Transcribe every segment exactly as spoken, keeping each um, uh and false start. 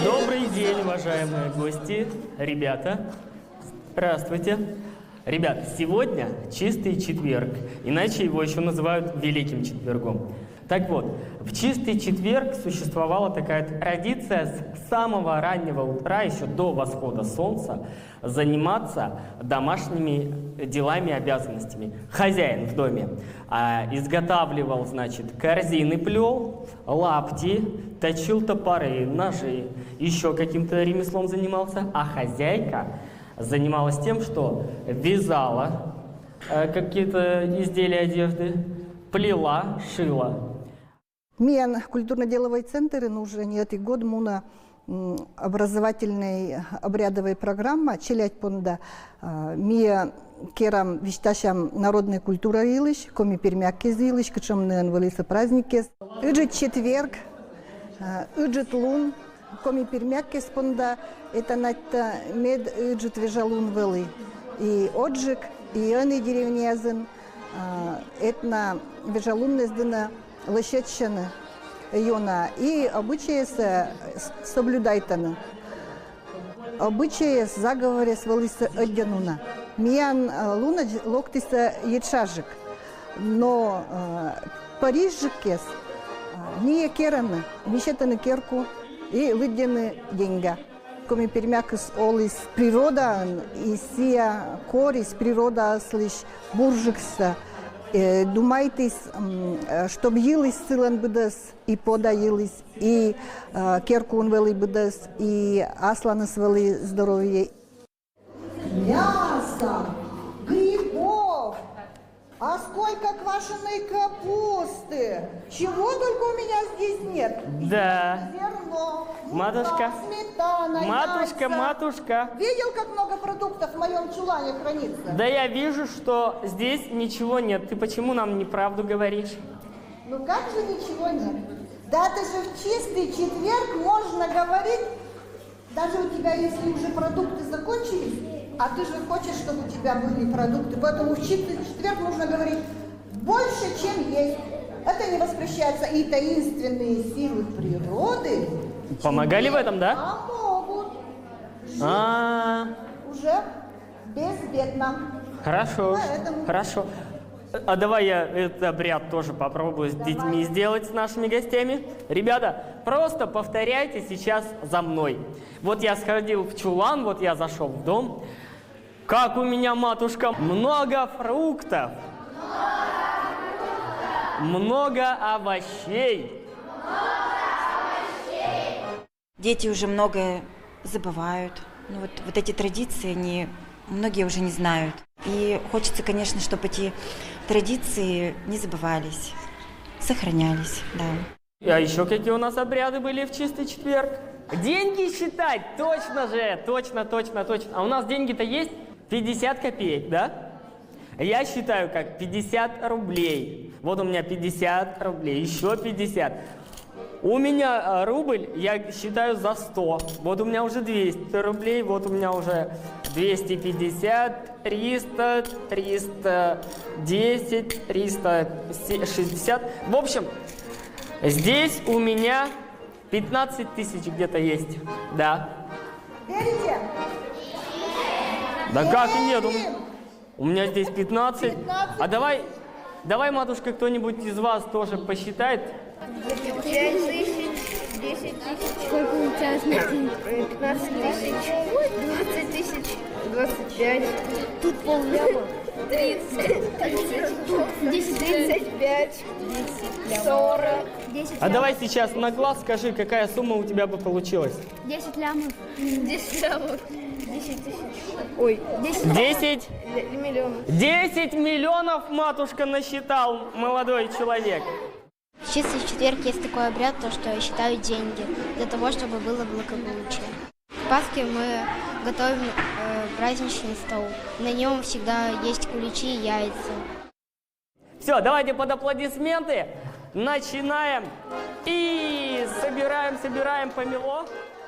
Добрый день, уважаемые гости, ребята. Здравствуйте. Ребят, сегодня чистый четверг, иначе его еще называют Великим четвергом. Так вот, в чистый четверг существовала такая традиция с самого раннего утра, еще до восхода солнца, заниматься домашними делами, обязанностями. Хозяин в доме а, изготавливал, значит, корзины плел, лапти, точил топоры, ножи, еще каким-то ремеслом занимался, а хозяйка занималась тем, что вязала э, какие-то изделия одежды, плела, шила. Миян культурно-деловой центрын уже не ӧтик год мунӧ м, образовательнӧй обрядӧвӧй программа челядь понда. А, ми керам висьтасьӧм народнӧй культура йылысь, коми-пермяк кез йылысь, кутшӧм нин вӧлі сійӧ праздниккез. Ыджыд четверг, а, ыджыд лун, коми-пермяк кез понда это надо мед ыджыд вежа лун вӧлі. И Оджык, и ӧні деревняязын, а, этна вежа луннас дінӧ лӧсьӧдчӧны ёна и обычайсӧ с-, соблюдайтӧны. Обычайяс, заговоръяс вӧлісны ӧддьӧн уна. Миян, а, лунӧдз локтісны йитшаджык. Но, а, пӧрысьджыккӧс, а, миян керӧны, мисьӧдӧны керку и лыддьӧны деньга. Коми-пермякыс оліс природаын, и сійӧ корис природаыслысь бурджыксӧ, э, думайтіс, м, э, чтоб йыліс сылӧн быдӧс, и пода йыліс, и, э, керкуын вӧлі быдӧс, и асланыс вӧлі здоровье. Мяса, грибов, а сколько квашеной капусты! Чего только у меня здесь нет! Да. Зерно, мука, матушка, сметана, матушка, яйца. Матушка. Видел, как много продуктов в моем чулане хранится? Да я вижу, что здесь ничего нет. Ты почему нам неправду говоришь? Ну как же ничего нет? Да это же в чистый четверг можно говорить. Даже у тебя, если уже продукты закончились, а ты же хочешь, чтобы у тебя были продукты. Поэтому в чистый четверг нужно говорить больше, чем есть. Это не воспрещается. И таинственные силы природы помогали в этом, да? Помогут. Жить а, уже безбедно. Хорошо. Поэтому хорошо. А давай я этот обряд тоже попробую с детьми сделать, с нашими гостями. Ребята, просто повторяйте сейчас за мной. Вот я сходил в чулан, вот я зашел в дом. Как у меня, матушка, много фруктов, много овощей. Дети уже многое забывают. Ну вот, вот эти традиции, они многие уже не знают. И хочется, конечно, чтобы эти традиции не забывались, сохранялись, да. А еще какие у нас обряды были в чистый четверг? Деньги считать! Точно же! Точно, точно, точно. А у нас деньги-то есть? Пятьдесят копеек, да? Я считаю, как пятьдесят рублей. Вот у меня пятьдесят рублей, еще пятьдесят. У меня а, рубль, я считаю за сто. Вот у меня уже двести рублей, вот у меня уже двести пятьдесят, триста, триста десять, триста шестьдесят. В общем, здесь у меня пятнадцать тысяч где-то есть. Да. Верите? Да как нет? У меня здесь пятнадцать. А давай, давай, матушка, кто-нибудь из вас тоже посчитает. Пять тысяч, десять тысяч. Сколько у тебя? Пятнадцать тысяч, двадцать тысяч, двадцать пять. Тут полляма. Тридцать, тридцать, десять, тридцать пять, сорок. А давай сейчас на глаз скажи, какая сумма у тебя бы получилась. Десять лямов. Десять лямов. Десять тысяч. Ой, десять. Десять? Миллионов. Десять миллионов, матушка, насчитал молодой человек. В чистый четверг есть такой обряд, то, что считают деньги, для того, чтобы было благополучие. К Пасхе мы готовим э, праздничный стол. На нем всегда есть куличи и яйца. Все, давайте под аплодисменты. Начинаем. И собираем, собираем помело.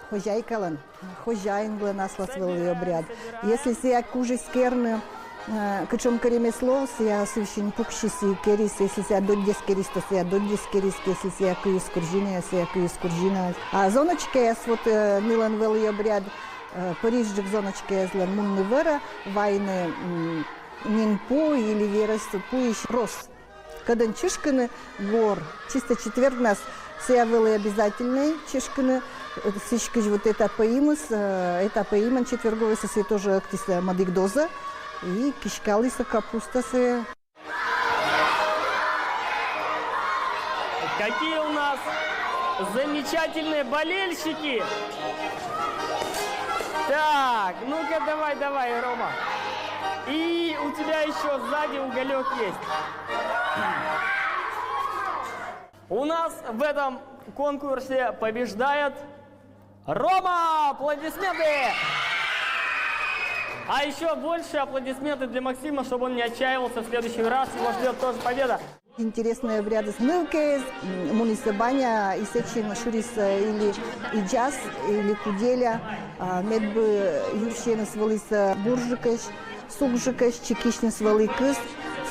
Хозяйкалӧн, хозяинлӧн аслас вӧлі обряд. Если сійӧ кужис керны Э, кытшом ке ремесло, сія сы висьын пуксис и керис, если сія доддьӧс керис, то сія доддьӧс керис, если сія кыйис курзина, сія кыйис курзина. А зоночкаяс вот, э, нылӧн вӧлі обряд, э, пӧрысьджык зоночкаяслӧн мунны вӧрӧ, вайны, м, нин пу или верӧс пуысь рос. Кӧдын чышкыны гор. Чистӧй четвергнас сія вӧлі обязательнӧй чышкыны, э, сідзкӧ вот этапӧ имыс, э, этапӧ имӧн четверговӧйсӧ сія тоже ӧктіс, э, мӧдік доза. И киськаліс капустасӧ. Какие у нас замечательные болельщики! Так, ну-ка, давай, давай, Рома. И у тебя еще сзади уголек есть. У нас в этом конкурсе побеждает Рома! Аплодисменты! А еще больше аплодисменты для Максима, чтобы он не отчаивался в следующий раз. Его ждет тоже победа. Интереснӧй обрядыс. Нывкаыс, м, мунісӧ баняӧ, и сэтчӧ шырисӧ или идзас, или куделя, а, медбӧ юрсиӧныс вӧліс, э, бурджыкӧсь, сукджыкӧсь, чикисьныс вӧлі кыз,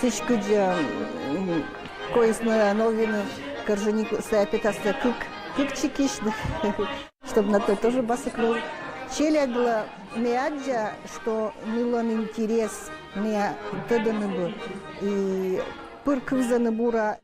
сідзкӧ, м, коисны новйыны кӧржӧник сія петассӧ кык, кык чикись, чтоб на то тоже басӧ кӧ вӧлі. Челядьлы ме аддза, что нылӧн интерес, ме тӧдӧны бы, и пыр кывзӧны бура.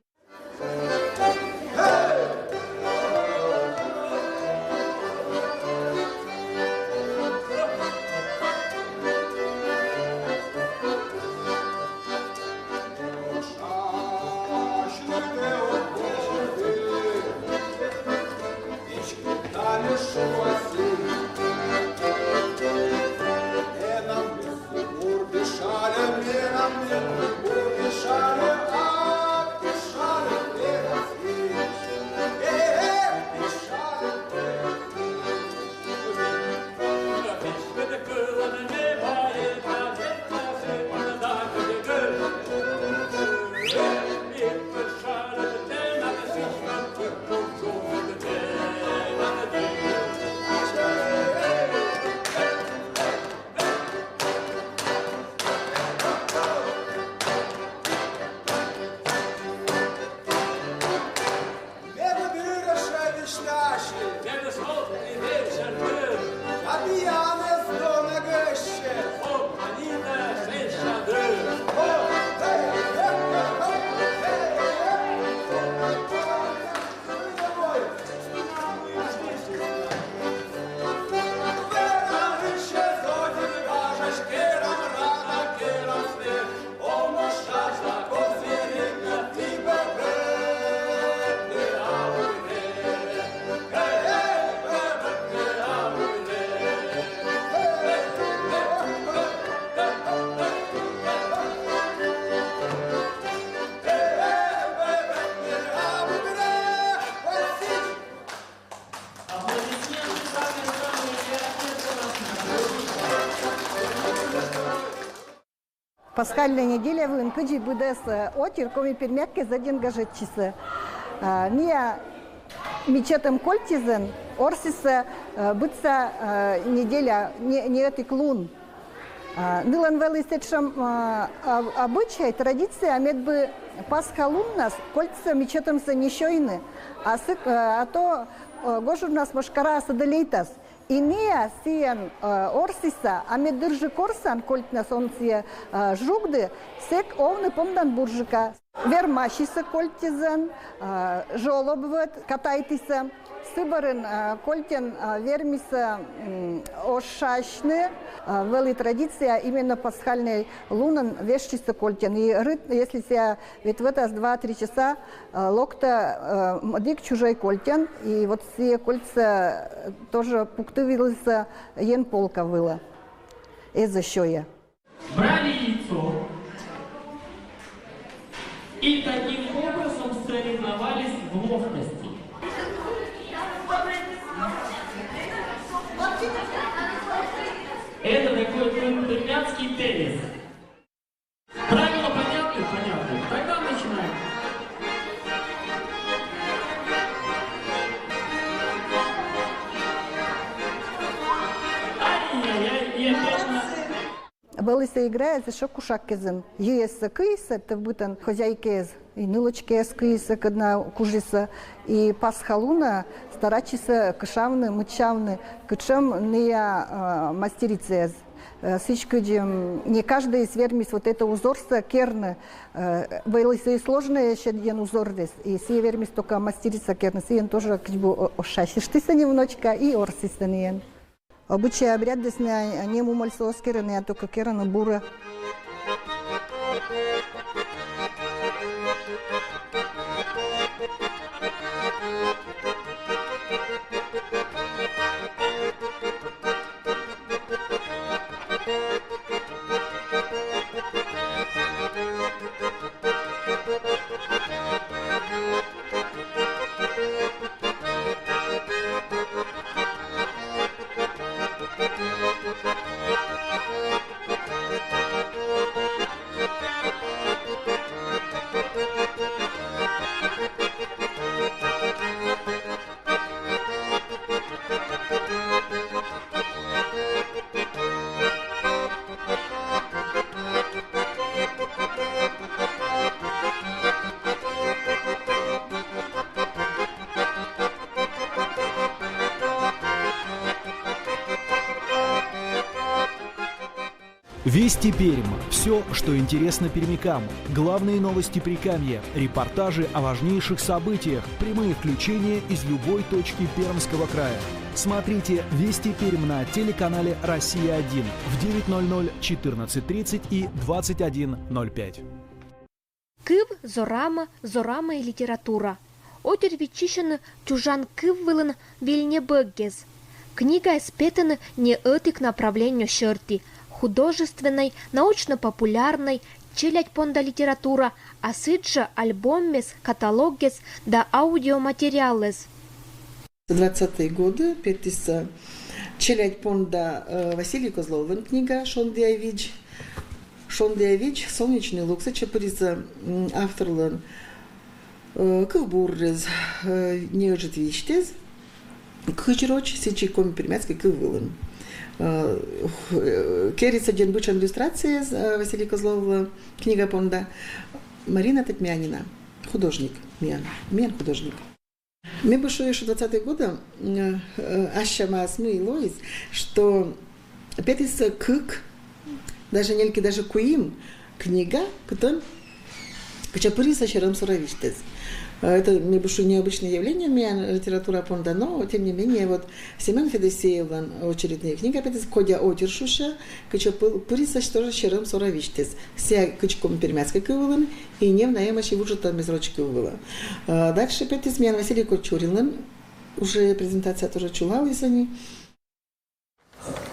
Пасхальнӧй неделя вылын кыдзи быдӧс, э, отир коми-пермяк кез ӧдйӧн гажӧдчисӧ. А, миян мичӧтӧм кольтъясӧн орсісӧ, э, быдса, э, неделя, не, не ӧтик лун. А, нылӧн вӧлі сэтшӧм, а, а, обычай, традиция, медбӧ Пасха луннас кольтсӧ мичӧтӧмсӧ не сёйны, а сык, э, а то, э, гожӧрнас мошкара асыдӧ лейтас. И миян сійӧн, э, орсісӧ, а мед дырджык орсан кольтнас, он сійӧ, э, жугды, сэк овны помдан бурджыка. Вермасисӧ кольтъясӧн, э, жолоб вӧт катайтісӧ. Сы бӧрын, э, кольтӧн, э, вермисӧ, м, ошасьны, э, вӧлі традиция именно пасхальнӧй лунӧн вежсисӧ кольтӧн. И рыт, если сійӧ ветлӧдас два-три часа, э, локтӧ, э, мӧдік чужӧй кольтӧн, и вот сійӧ кольтсӧ, э, тоже пуктывлісӧ Ен полка вылӧ. Эз сёйӧ. Брали яйцо и таким образом соревновались в ловкости. Это такой, ну, пермяцкий теннис. Правила понятны? Понятны. Тогда начинаем. Ай-яй-яй, и опять на- Сійӧ играэз ещё кушаккезын. Йӧзсӧ кыисӧ, тӧвбыттьӧн хозяйкаэз и нылӧчкаэз кыисӧ, кӧдна кужисӧ. И Пасха лунӧ старайтчисӧ кышавны, мыччавны, кытшӧм ная, э, мастерицаэз. Э, сідз кыдзи, м, не каждӧйыс вермис вот этӧ узорсӧ керны. Э, вӧлі сійӧ сложнӧй сэтшӧм узоръяс, и сійӧ вермис только мастерица керны, сійӧн тоже кыдз бы о-, ошасьыштісӧ немножко и орсісӧ ныӧн. Обычай, обрядъяс ная, не мумӧльсӧ оз керны, а только керны бурӧ. Вести Пермь. Все, что интересно пермякам. Главные новости Прикамья, репортажи о важнейших событиях, прямые включения из любой точки Пермского края. Смотрите Вести Пермь на телеканале «Россия один» в девять ноль ноль, четырнадцать тридцать и двадцать один ноль пять. Кыв — зорама, зорама и литература. Отир виччысьӧны чужан кыв вылын виль небӧгъяс. Книгаэз петӧны не ӧтик направление серти: художественнӧй, научно-популярнӧй, челядь понда литература, а сідзжӧ альбомъяс, каталогъяс да аудиоматериалъяс. Двадцатые годы петісӧ челядь понда, э, Василий Козловлӧн книга «Шондіа видз». «Шондіа видз», «Солнечный луг», сэтчӧ пырисӧ, м, авторлӧн, э, кывбуръяс, э, неыджыд висьтъяс, кыдз роч, сідзи и коми-пермяцкӧй кыв вылын. Э, х-, э, керис ӧдйӧн быдсяма иллюстрацияяс, э, Василий Козловлӧн книга понда. Марина Татмянина, художник, миян, миян художник. Ме бы шуи, что двадцатые годы, э, э, ассьым ас мый лоис, что петісӧ кык, даже нелькыд, даже куим книга, кытӧн, кытчӧ пырисӧ серӧм сора висьтӧз. Э, это, ме бы шуи, необычное явление миян литература понда, но тем не менее вот Семён Федосеевлӧн очередная книга петіс, «Кодя отир» шусьӧ, кытчӧ пы-, пырисӧ тоже серӧм сора висьтӧз. Сійӧ кыдз коми-пермяцкӧй кыв вылын, и нев на эмӧсь и вуджӧдӧмыс роч кыв вылӧ. Э, дальше петіс миян Василий Кольчуринлӧн, уже презентация тоже чулаліс ӧні.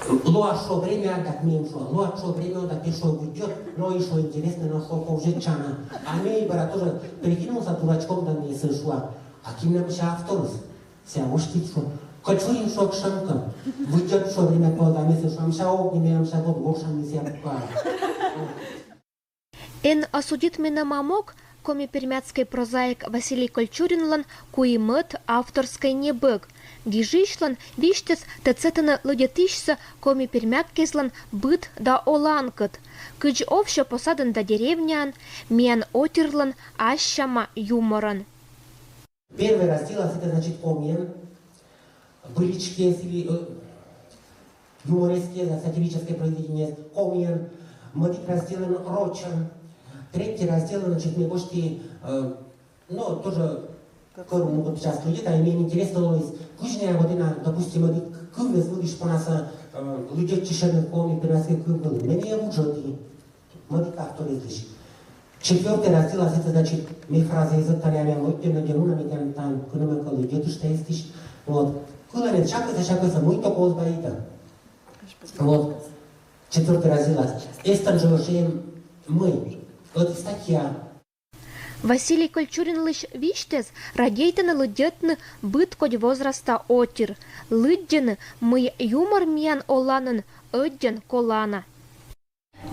Лоӧ шуӧ время, так ме шуа, лоӧ шуӧ время, так и шуӧ уйдёт, но и шуӧ интересно, но шуӧ повзьӧдчана. А ме и бара тоже прикинулся дурачком, да ме и шуа: а кин нӧ мися авторыс? Сійӧ воштіс, шуӧ: Кольчурин, шуӧ, ксьӧмкӧ. Уйдёт, шуӧ, время, кодь, а ме и шуа: мися, ог нин, мися, вот горшан, мися, пука. «Эн осудит менӧ мамок» — коми-пермяцкӧй прозаик Василий Кольчуринлӧн куимӧд авторскӧй небӧг. Гижысьлӧн висьтӧз тӧдсӧдтӧны лыддьӧдысьсӧ коми-пермяккезлӧн быд да оланкӧд, кыдз овсьӧ посадын да деревняын, миян отирлӧн ассьыма юморӧн. Первый раздел, а это значит комиӧн, быличкиӧс или, э, юморескиӧс, сатирическое произведение комиӧн, мӧдик разделын рочӧн, третий раздел, значит, ме босьті, э, ну, тоже кор могут сейчас люди, да, и мне интересно лоис, кыдз нӧ вот ӧні, допустим, мӧдик кывъяс, мӧдысь понасӧ, э, лыддьӧдчысьӧны коми-пермяцкӧй кыв вылын. Ме и вуджӧді. Мӧдик авторъяслысь. Четвёртый раздел, а это значит, ме фраза из этого, я локтем на деруна, ме там, там, кынӧмӧ кӧ лыддьӧдыштӧ эстысь. Вот. Кылӧ нин всякӧйсӧ, всякӧйсӧ, мый только оз баитӧ. Вот. Четвёртый раздел. Эстӧн жӧ ӧшинь мый. Вот статья. Василий Кольчуринлысь висьтӧс радейтӧны лыддьӧдны быд кодь возраста отир. Лыддьӧны, мый юмор миян оланын ӧддьӧн колана.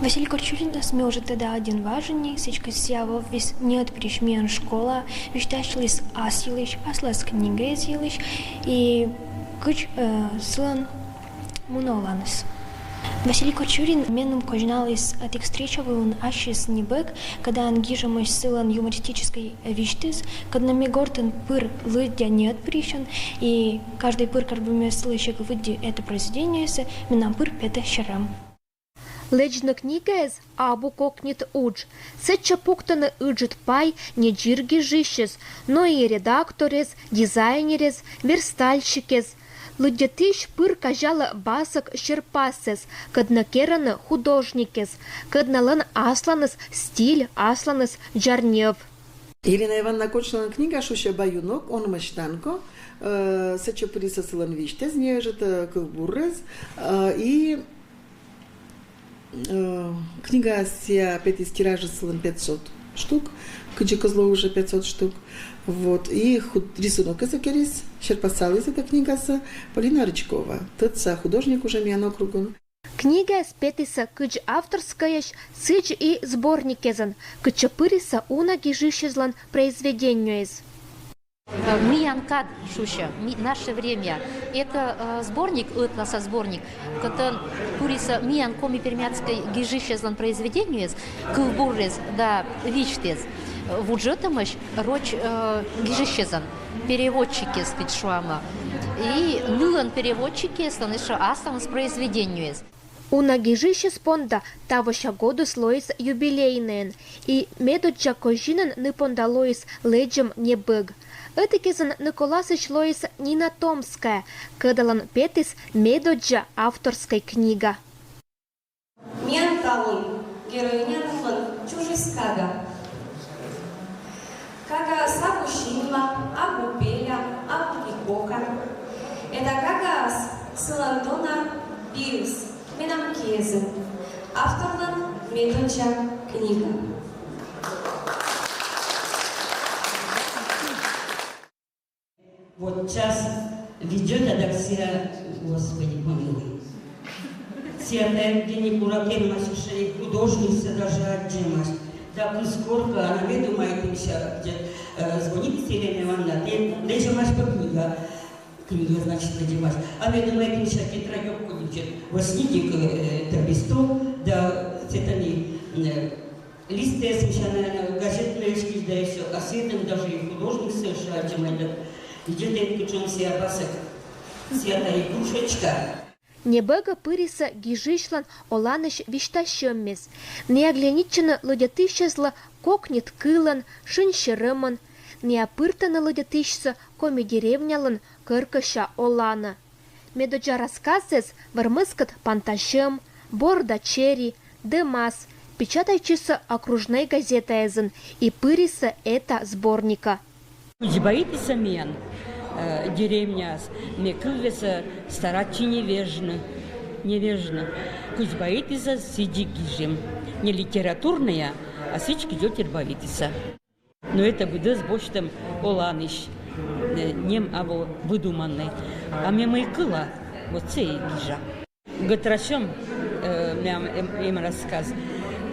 Василий Кольчуринӧс ми уже тӧдам ӧдйӧ важӧн нин, сідзкӧ сійӧ вӧвліс неӧдпырысь миян школаӧ, висьтасьліс ас йылысь, аслас книгаыс йылысь и кыдз, э, сылӧн мунӧ оланыс. Василий Кочурин меным козьналіс ӧтик встреча вылын, ассьыс небӧг, кӧдан гижӧмысь сылӧн юмористическӧй висьтыс, кӧдны ме гортын пыр лыддя не ӧтпырысьӧн, и каждый пыр, кор бы ме сылысь эг лыддьы это произведениесӧ, менам пыр петӧ серам. Лэдзны книгаэз абу кокньыд удж. Сэтчӧ пуктӧны ыджыд пай не дзиргижысьӧс, но и редакторез, дизайнерез, верстальщикез. Лыддьӧдысь пыр казялӧ басӧк серпассӧ, кӧдны керӧны художникӧс, кӧдналӧн асланыс стиль, асланыс дзарньӧв. Елена Ивановна Кочурлӧн книга шусьӧ «Баюнок», он мӧстанко, э, сэтчӧ пырисӧ сылӧн висьтӧз, неыджыд, э, кывбурӧс, э, и Э, книга сія петіс, тиражыс сылӧн пятьсот штук, кыдзи кӧ зло уже пятьсот штук. Вот. И худ-, рисунокъяссӧ керис, серпасаліс этӧ книгасӧ Полина Рычкова. Тӧдса художник уже миян округын. Книгаыс петісӧ кыдз авторскӧйӧсь, сідз и сборникӧн, кытчӧ пырисӧ уна гижысьӧслӧн произведениеяс. Э, «Миян кад» шусьӧ, ми-, «Наше время». Это, э, сборник, ӧтласа сборник, кытӧн пырисӧ миян коми-пермяцкӧй гижысьӧслӧн произведениеяс, кывбуръяс да висьтъяс, э, вуджӧдӧмӧсь роч, э, гижысьӧслӧн, переводчикъяслӧн, кыдз шуам. И нылӧн переводчикъяслӧн ещӧ асланыс произведениеяс. Уна гижысьӧс понда тавося годыс лоис юбилейнӧйӧн, и медоддза козинӧн ны понда лоис лэдзӧм небӧг. Ӧтикӧзӧн ны коласысь лоис Нина Томская, кодалӧн петіс медоддза авторскӧй книга. Миян талун героинялӧн чужис кага. Кагаыс абу синва, абу пеля, абу и кока. Эта кагаыс сылӧн дона пиыс, менам киӧзӧй. Авторлӧн медоддза книга. Вот час видзӧда да сія, Господи, помилуй. Сія та Евгений Куракин, мася, ещӧ художниксӧ даже аддзӧмась. Да кыскӧ, а ме думайтім, мися, где, э, звонитіс Елена Ивановна, тэ лэдзӧмась пӧ книга. Книга, значит, лэдзӧмась. А ме думайтім, мися, тетрадь ог кодь, где, возьмите, э, тӧбис стол, да сэтӧні, э, листъяс, мися, на, на газетнӧйяс кизьӧ да и всё, а сэтӧн даже и художниксӧ ещӧ аддзӧмась да. Видзӧдӧй, кутшӧм сія басӧк. Сія та игрушечка. Небӧгӧ пырисӧ гижысьлӧн оланысь висьтасьӧмъяс. Ная глянитчӧны лыддьӧдысьӧслы кокньыд кылӧн, шынь серӧмӧн. Ная пыртӧны лыддьӧдысьсӧ коми деревнялӧн кӧркӧся оланӧ. Медоддза рассказъяс: «Вӧр мӧскӧд пантасьӧм», «Бор да чери», «Дӧмас» печатайтчисӧ окружнӧй газетаэзын и пырисӧ эта сборникӧ. Кыдз баитісӧ миян, э, деревняас, ме кывъяссӧ старайтчи невежны, невежны. Кыдз баитісӧ, сідзи гижим. Не литературнӧя, а сідз, кыдз ӧтик баитісӧ. Но это быдӧс босьтӧм оланысь, э, нем абу выдуманнӧй. А ме мый кыла, вот сійӧ и гижа. Гӧтрасьӧм, э, мем, эм, эм рассказ.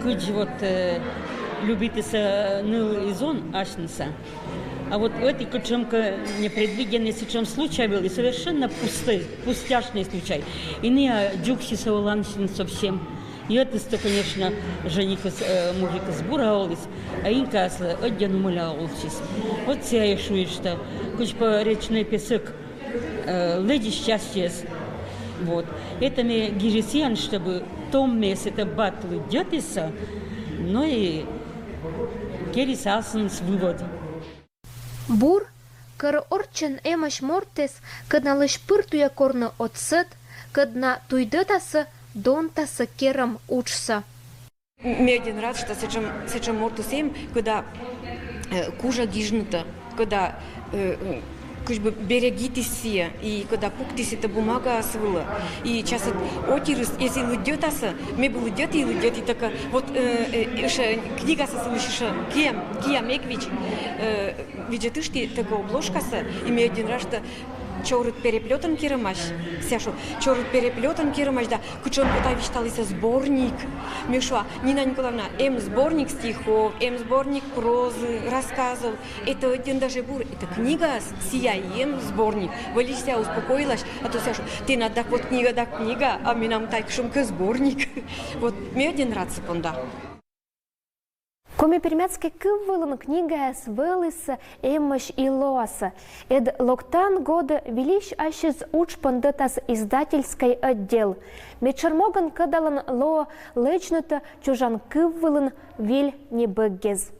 Кыдз вот, э, любитісӧ ныл и зон асьнысӧ. А вот ӧтик кутшӧмкӧ непредвиденнӧй сэтшӧм случай вӧлі, и совершенно пустӧй, пустяшнӧй случай. И ная дзугсисӧ оланысьӧн совсем. И ӧтыс-то, конечно, женихыс, э, мужикыс бура оліс, а инкаыслы ӧддьӧн умӧля олысьыс. Вот сія и шуис, что кыдз пӧ речнӧй песӧк, э, лэдзис счастьеӧс. Вот. Это ме гижи сійӧн, чтобы том меыс это бат лыддьӧдісӧ, но и керис асланыс вывод. Бур, кор орччӧн эмӧсь мортыс, кӧдналысь пыр туйӧ корны отсӧг, кӧдна туйдӧдасӧ, донтасӧ керӧм уджсӧ. Ме ӧдйӧ рад, что сэтшӧм, сэтшӧм мортыс эм, кӧда, э, кужӧ гижны да, кӧда, э, э, кыдз бы берегитіс сійӧ, и кӧда пуктіс это бумагаыс вылӧ. И час ӧд отирыс, если лыддьӧдасӧ, ме бы лыддьӧді и лыддьӧді, только вот, э, э, ещӧ книгасӧ сылысь ещӧ киам, киам эг видз, э, видзӧдышті только обложкасӧ, и ме ӧдйӧ рад, что Чорыд переплётӧн керӧмась, Сяшу, чорыд переплётӧн керӧмась да, кутшӧмкӧ тай висьталісны сборник. Ме шуа: «Нина Николаевна, эм сборник стихов, эм сборник прозы, рассказов. Это ӧдйӧн даже бур, это книга, сійӧ и эм сборник». Вӧлі сійӧ успокоилась, а то Сяшу: «Тэнад дак вот книга да книга, а менам тай кутшӧмкӧ сборник». Вот ме ӧдйӧн радся понда. Коми-пермяцкӧй кыв вылын книгаяс вӧлісӧ, эмӧсь и лоасӧ. Ӧд локтан годӧ вильысь ассьыс удж пондӧтас издательскӧй отдел. Медшӧр могӧн кӧдалӧн лоӧ лэдзны чужан кыв вылын виль небӧггез.